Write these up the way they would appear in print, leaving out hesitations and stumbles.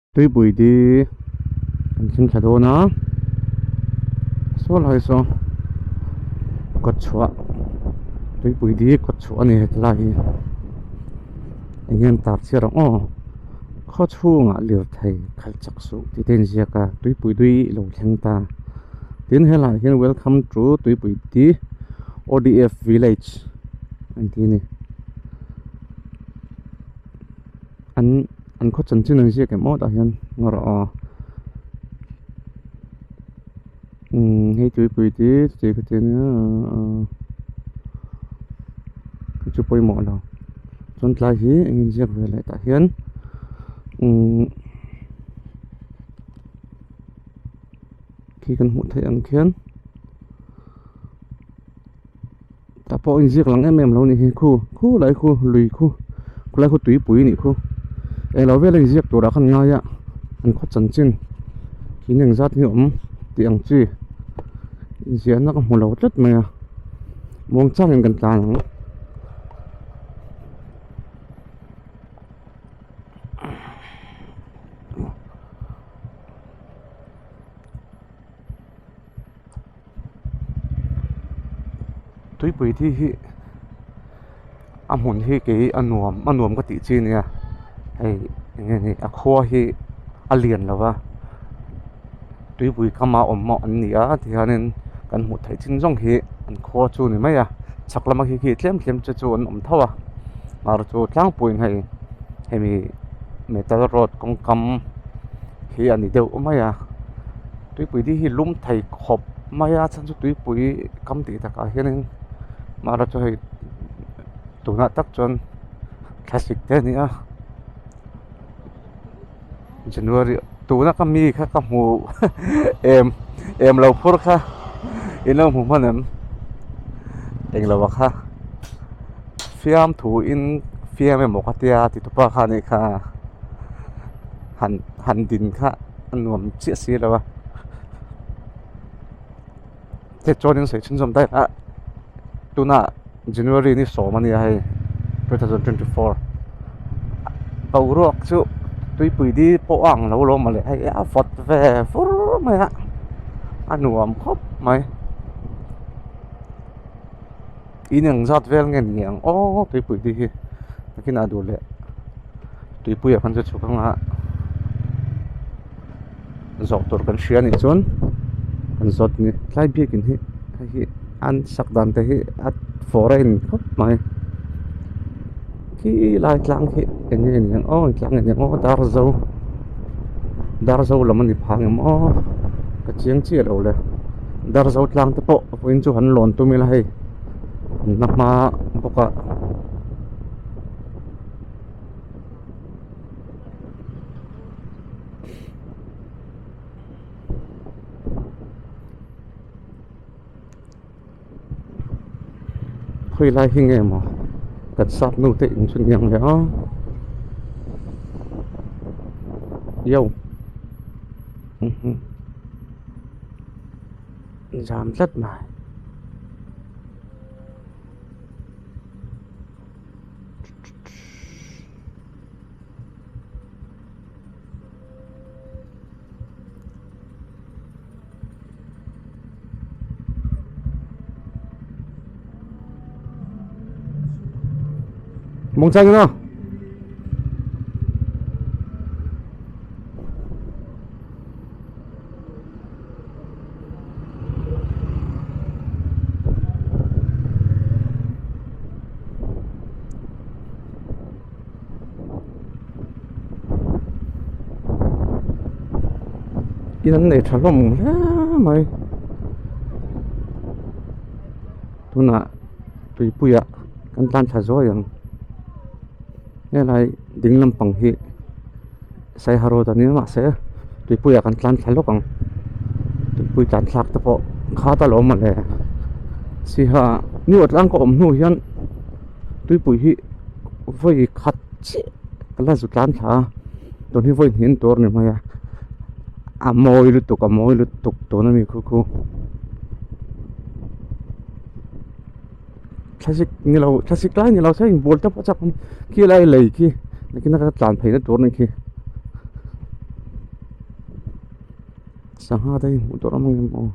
Tuipui di kan thleng thla dawn a saw lai saw kawt chhuah tuipui di kawt chhuah a ni hetlai hi eng nge an tar chhiar ang aw khaw chhungah lirthei khalh chak suh tih te a inziak a tuipui dui ilo thleng ta tin helaiah hian welcome to tuipui di O D F village an ti a ni. An an khaw chanchin an ziak em aw tah hian ngaw rawh aw umm hei tuipui te chuti khati ania ahh hei chu pawimawh lo chuan tlai hi eng inziak ve leh tah hian umm khi kan hmuh theih ang khian. Tah pawh inziak lang em em lo nih hi khu khu lai khu lui khu khulai khu tuipui nih khu englo vel a inziak turah khan ngai a an khaw chanchin in engzat nge awm tih ang chi inziahna ka hmu lo tlat mai a muangchangin kan tlan ang. Tuipui thi hi a hmun hi kei a nuam a nuam ka tih chi a nia hei eng nge ni a khua hi a lian lo va tuipui kama awm pawh an ni a tihianin kan hmuh theih chin zawng hi an khua chu a ni mai a chhak lama khi khi tlem tlem te chu an awm tho a mar chu tlangpuiin hei hemi metal road kawngkam hi a ni deuh mai a. Tuipui di hi lum thei khawp mai a chhan chu tuipui kam tih takah hianin mahra chu hei tunah tak chuan thlasik te a ni a January tuna ka mi kha ka hmu em em lo phur kha in lo hmu hman em englo ah kha fiamthu in fiam emaw ka tia ti tupa kha a nih kha han han din kha. A nuam chiah si lo a te chuanin sawi chhunzawm daih a tunah January ni sawm a nia hei 2024 boruak chu tuipui di pawh a ang lo lo mawle hei a vawt ve vur mai a a nuam khawp mai in eng zat vel nge ni ang aw tuipui di hi nakinah duh leh tuipuiah khan chu chhuk anga zawh tur kan hria anih chuan kan zawt a ni tlai biakin hi hei hi an sak dan te hi a foreign khawp mai khi lai tlang khi eng nge ni ang aw tlang nge ni ang aw darzo darzo lam a ni phang em aw ka chiang chiah lo le darzo tlang te pawh vawiin chu han lawn tum ila hei an la hma bawk a. Khawi lai hi nge maw kan sap nu te in chu niang leh a yo zam tlat mai. Mawngchang ina In an nei tha hlawm hle mai tunah tuipuiah kan tlan thla zuai ang helai ding lampang hi saiha road a nia mahse tuipuiah kan tlan thla lawk ang tuipui tlan thlak te pawh khat alawm mawle siha new tlang ka awm hnu hian. Tuipui hi vawi khat chiah ka la zu tlan thla a tun hi vawi hnih an tur a ni mai a a mawi lutuk a mawi lutuk tun a mi khu khu thlasik ni lo thlasik lai ni lo se inbual te pawh chak awm khi lai lei khi nakin a ka tlan phei na tur a ni khi. Sangha te hi hmuh tur awm ang em aw.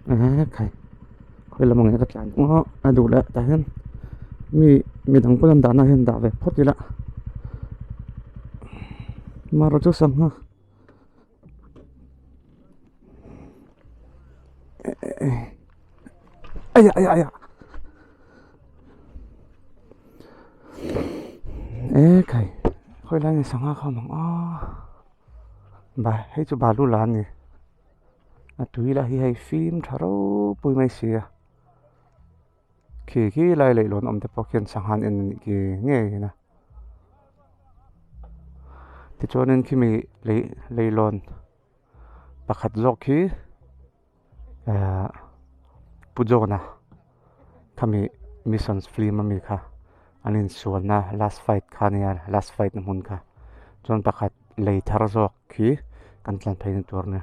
Eee khai khawi lam ang nge ka tlan ang a duh leh tah hian mi midang pawn an dahna hian dah ve phawt ila marawh chu sangha aiah aiah aiah eee khai khawi lai nge sangha kha awm ang aw ba hei chu balu la a ni. A tui lah hi hei fim tha ropui mai si a khi khi lai leihlawn awm te pawh khian sangha an en a nih khi ngei a tichuanin khimi lei leihlawn pakhat zawk khi ahh pu John-a khami missions film ami kha an insualna last fight kha ania last fight na hmun kha chuan pakhat lei thar zawk khi kan tlan phei na tur ania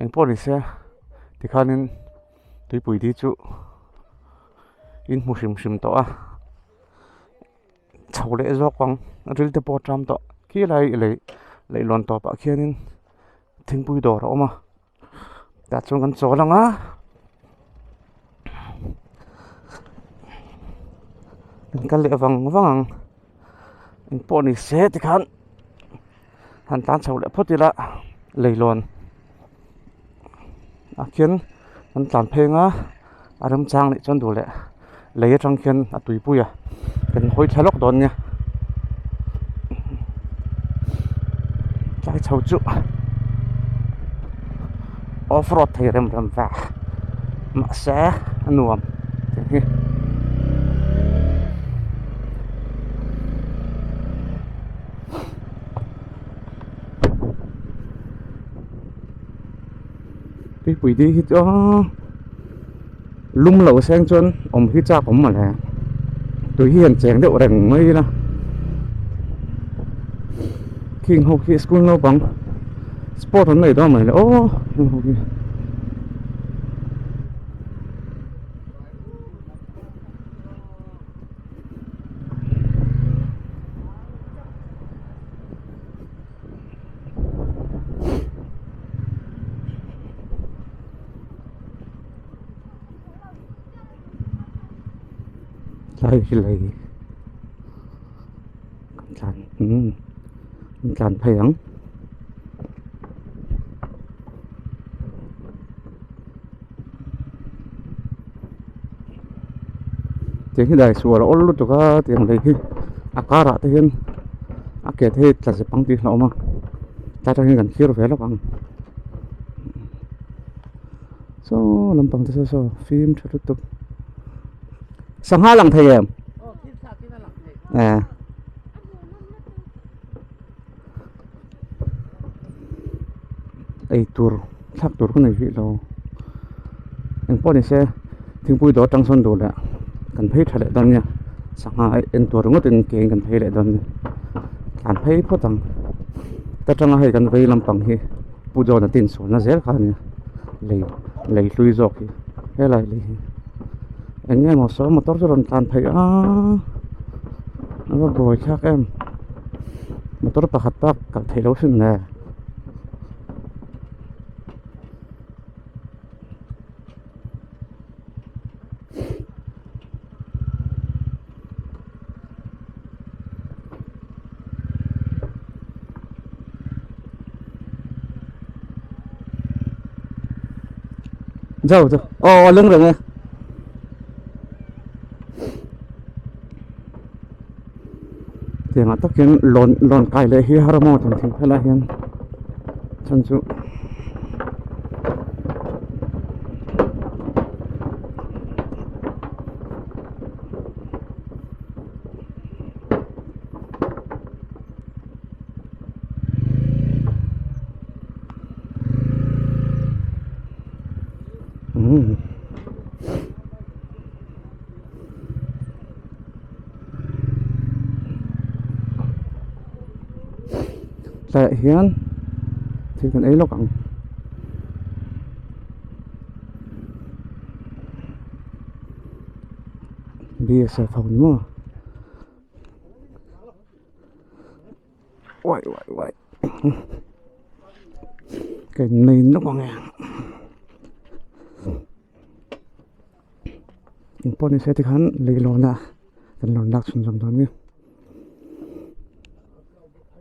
engpawh ni se tikhanin tuipui di chu in hmu hrim hrim tawh a chho leh zawk ang ril te pawh a ṭam tawh khilai lei leihlawn tawpah khianin thingpui dawr a awm a. Tah chuan kan chawl ang a kan kal leh vang vang ang engpawh ni se tikhan han tan chho leh phawt ila leilawn ah khian kan tlan phei ang a a remchang leh chuan duh leh lei atang khian a tuipui a kan hawi thla lawk dawn nia tlai chho chu off road thei rem rem va mahse a nuam tih hi. Tuipui ding hi chu lum loh seng chuan awm hi chak awm mawle tui hi han cheng deuh reng mai ila khing ho khi school naupang sport an nei dawn mai le aw heng ho hi. Tlai hi lei kan tlan umm kan tlan phei ang. Tiang hi dai sual a awl lutuk a tiang lei hi a karah te hian a ke te hi tla zep ang tih a hlauhawm a tlai atang hian kan thlir ve lawk ang saw lampang te saw saw fim tha lutuk sangha lang thei em eh. Eitur thlak tur ka nei rih lo engpawh ni se thingpui dawr atang sawn duh leh kan phei tha leh dawn nia sangha en tur ringawt in ke in kan phei leh dawn nia tlan phei phawt ang ta tanga hei kan vei lampang hi pu John a tin sualna zel kha a nia lei lei hlui zawk hi helai lei hi eng nge maw saw motor chu rawn tlan phei a a va buai thlak em. Motor pakhat bak kal theih loh hrim le. Zo zo aw a leng reng e. Tiangah tak hian lawn lawn kai leh hi har maw thing thing helai hian chhan chu umm. Tlaiah hian thil kan ei lawk ang. B S F ho ni maw. Uai uai uai ka in nei nawk ang e engpawh ni se tikhan leilawn a kan rawn lak chhunzawm dawn ni.